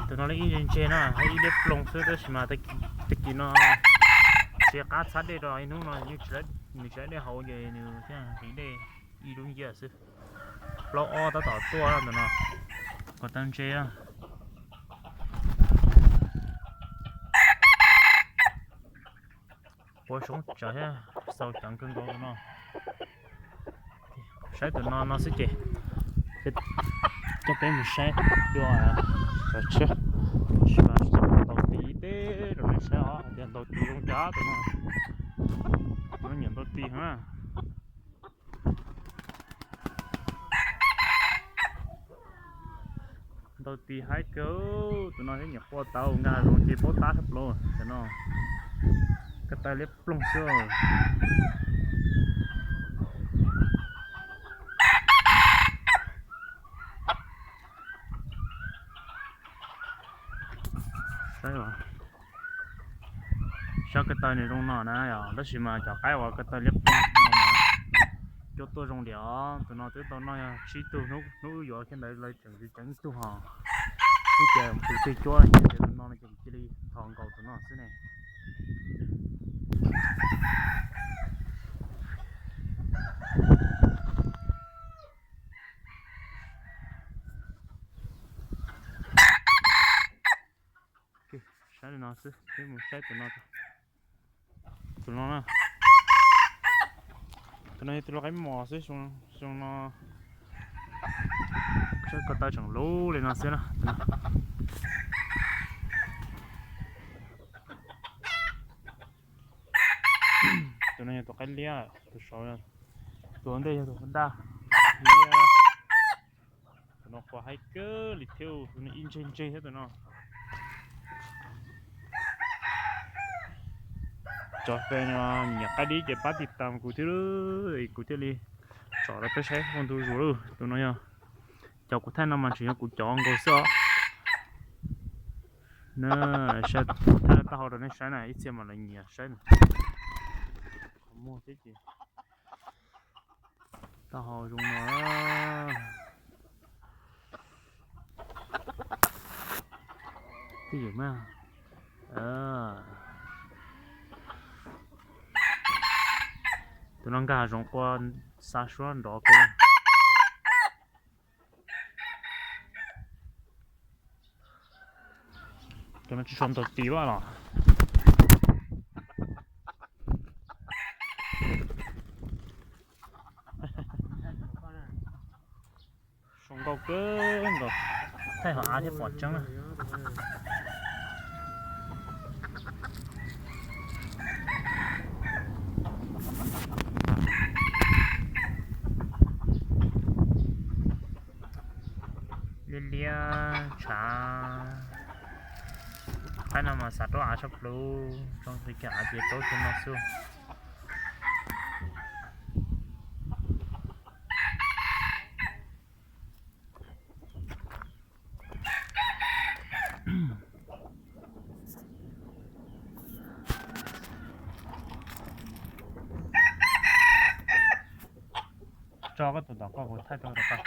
Tus no li ib ntse ntse na, ib liab ploog xwb tab sis mas tag kis no tsis qab txhab dej rau, ib hnub no nws tsis laib dej haus ces nws thiaj nqhis dej ib lub nciab xwb. Plaub ob tab tom tuaj tus no, kuv tau ntse. Ua soob tsawv thiab xau ceev kawg nkaus tus no. Saib tus no no xwb ces coj peb mus saib dua cov tshiab. Ntaus tis teb rau nej saib os, hais tias ntaus tis zoo cas tus no. Tus no nyiam ntaus tis heev na. Ntaus tis haib kawg, tus no thiab nyiam qua tau nkag zoov ces paub tab sab plaws tus no. Ko taw liab ploog xwb. Saib ko taw nws zoo no na yom, tab sis mas cov qaib uas ko taw liab ploog no mas cuab tuaj zoo li os. Tus no twb tau noj yog tsib tug, hnub yuav kiag ntawd lawv tseem ceev ib tug hos. Ib ces tus twg cuab ces tus no no ces cia li nthos nkaus tus no xwb ne. Saib li no xwb, peb mus saib tus no. Tus no na, tus no yog tus lau qaib mos xwb, xyoo no ko taw tseem lub li no xwb na. Tus no yog tus qaib liab, tus saud, tus ua ntej yog tus daj. Tus no qua haib kawg li thiab, tus no ib ntseg ntseg thiab tus no. Cov fans nyiam qaib dib ces pab tiv tam kuv thiab, kuv thiaj li tsom rau peb saib ua ntu zus lauj. Tus no yog cov kuv thaij no mas tseem yog kuv cov nkaus xwb os. Thaij taub hau rau nej saib na, ib txhia mas lawv nyiam saib na. Qhov muag thiab ces taub hau zoo no. Twj ywm mas. Tus no nkag zoov qua xa suab nrov kawg. Tus no tsis tshua ntaus tis vaj los. Zoo nkauj kawg nkaus, thaij hauv av thiab pom tseeb na. Liab liab tshav, qaib no mas xav raub av tshaj plaws, zoo li kiag av ces raub kiag no xwb. Tso koj tus tom koj, kuv thaij tau rau koj.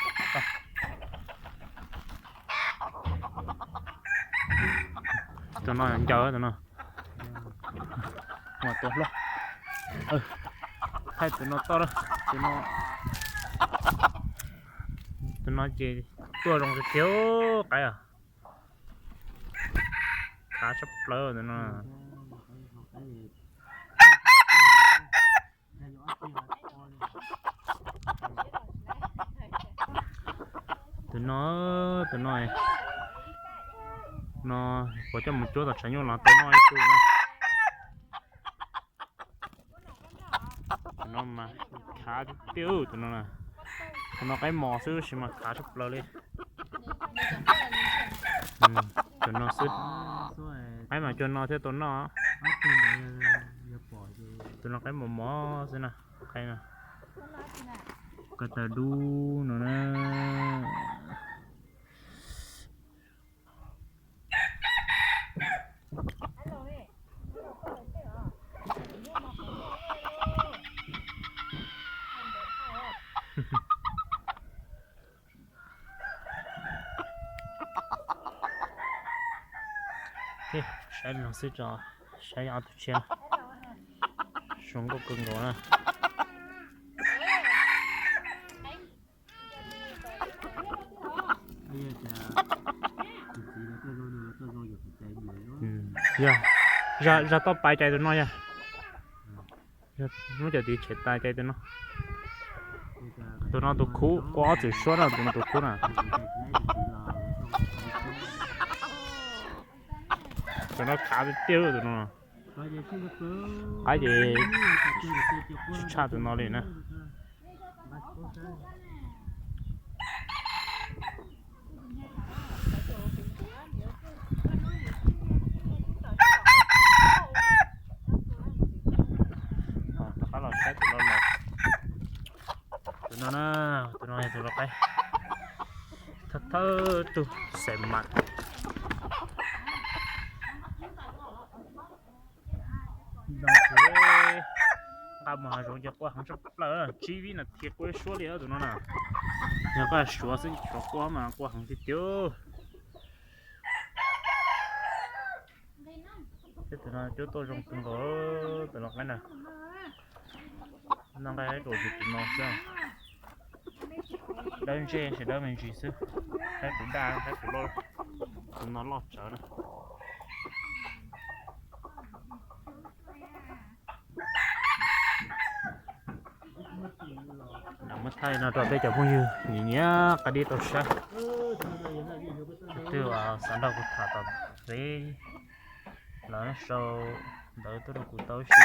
Tus no ncaws tus no. Mas tua hlob. Thaij tus no toj, tus no, tus no ces tuaj zoo tiag tiag qaib. Khav tshaj plaws tus no. Tus no, tus no, no puas coj mus cuab tom tshav nyuj los tau noj ib tug na. Tus no mas khav tiag tiag tus no. Tus no qaib mos xwb tab sis mas khav tshaj plaws li. Tus no xwb. Qaib mas cuag no thiaj tau noj. Tus no qaib mos mos xwb na. Qaib no, ko taw dub no na. Saib no xwb tso, saib ob tug tshiab, zoo nkauj kawg nkaus na. Yog, zag toj pais cais tus no yog. Muab cov tiv tshem tas cais tus no. Tus no tus khub, ua ob txwm suab na, tus no tus khub na. Tus no khav tiag tiag tus no. Qab ces tsis tshaj tus no li na. Rov qab los saib tus no na, tus no yog tus lau qaib, thawj thawj tug xaim mas. Nqa mus hav zoov ces qua heev tshaj plaws, tsib vib nas this qua ib suab li tus no na. Yog koj suav xwb, suav qua mas qua heev tiag tiag. Thiab tus no cuab tuaj zoo kawg nkaus, tus lau qaib na. Noj nqaij haib rau tus no xwb. Dawb ntsej ces dawb me ntsis xwb. Haib kuv daj, haib kuv loj, tus no loj tsawv na. Muab thaij no rau peb cov phooj ywg nyiam nyiam qab dib tau saib. Tus twg uas xav nrog kuv tham tom peb los sau ntawv tuaj rau kuv tau ib si.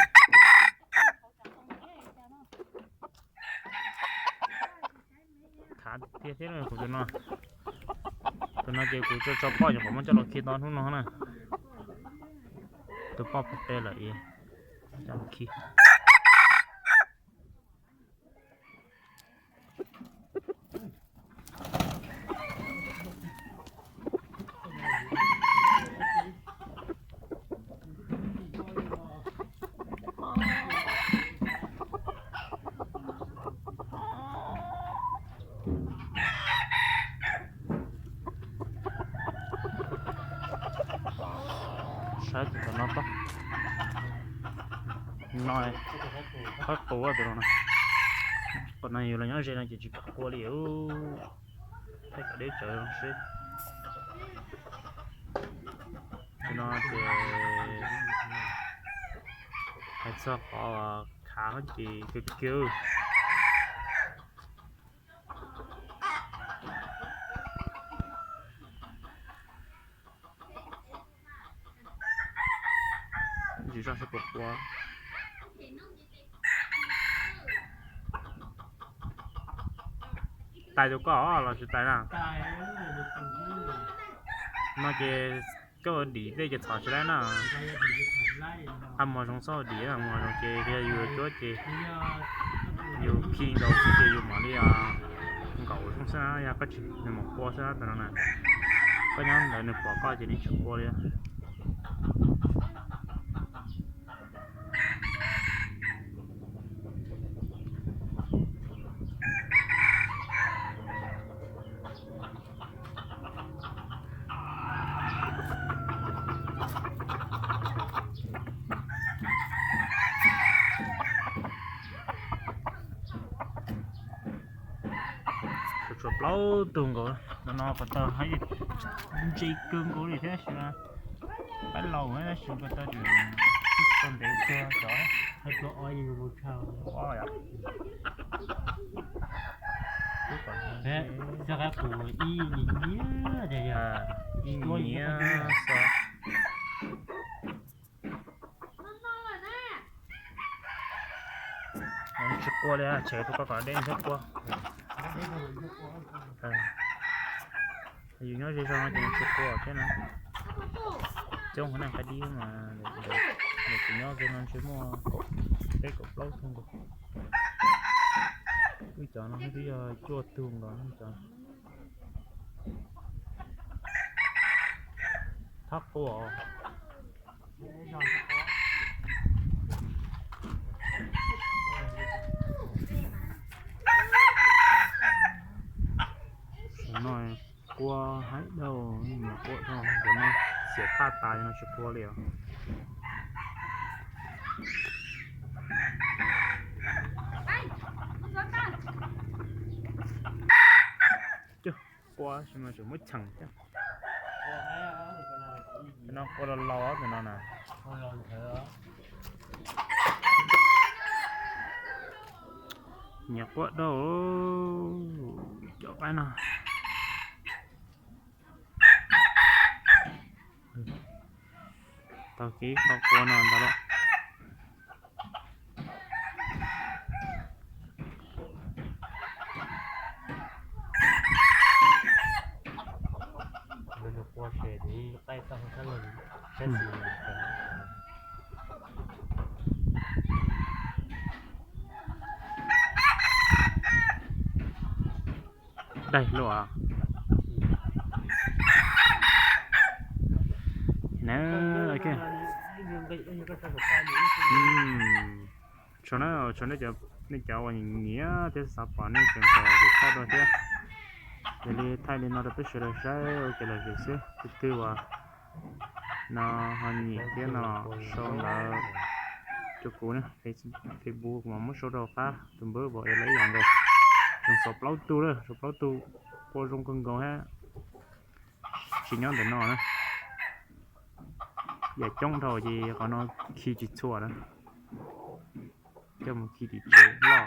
Khav tiag thiab kuv tus no. Tus no ces kuv tso tso poj nyuam qhuav muab coj los khi tau hnub no na. Tus poj pem lawm es coj los khi. Saib tus no, no qab qus tus no. Qhov no yus los nyob ze no ces tsis kam qua li. Thaij kom deb tsawv seb. Tus no ces hais txog qhov khav ces kawg kiag. Tsis zoj seb puas qua. Tais tus koj los tsis tais na? No ces koj ua dim tej ces txhom tsis laib na. Qab muag zoo txhob ua dim, muag zoo ces yog yus cuab ces yus khi nkaus xwb ces yus mam li nkaum xwb na, yog koj tsis, nws mam qua xwb na tus no na. Koj nyob ntawd nws pom koj ces nws tsis qua li. Tshuav plaub tug nkaus, tus no puas tau, ntse kawg nkaus li thiab sis qaib laus tab sis puas tau, tsis tau ntev kawg cov. Ob yom. Xyov qab qus ib nyiam nyiam, ib nyiam xwb. Tsis qua li, tshem tus koj kom deb thiab qua. Yus nyob ze zog no ces nws tsis qua thiab na. Coob hauv neeg qaib dib mas, ntawm kuv nyob ze no ntshe muaj kaum peb kaum plaub tug nkaus. Wb cov no twb yog cuaj tug nkaus cov. Thab qua. Tus no qua haib dhau, nws qua dhau tus no. Ciam phaj tas no tsis qua li os. Cog, qua tsis mas tseem muab cheem thiab. No qua los laus tus no na. Nyiam quaj dau cov qaib no. Tau kib qhov qua no ntag lawm. Daig luaj. Tshuav na, tshuav nej cov, nej cov uas nyiam thiab xav pom nej tseem kom kuv thaij dua thiab. Yog li thaij li no rau peb sawv daws saib ua kev lom zem xwb, tus twg uas no ho nyiam thiab no sau ntawv rau kuv na, Facebook kuv mam muab sau rau qab tus npawb uas lawv ib yam nkaus. Tseem tshuav plaub tug lawm, tshuav plaub tug qua zoo kawg nkaus thiab. Tsis nyob ntawm no na, yam coob dhau ces qhov no khi tsis txhua na. Coj mus khi tim tsev loj.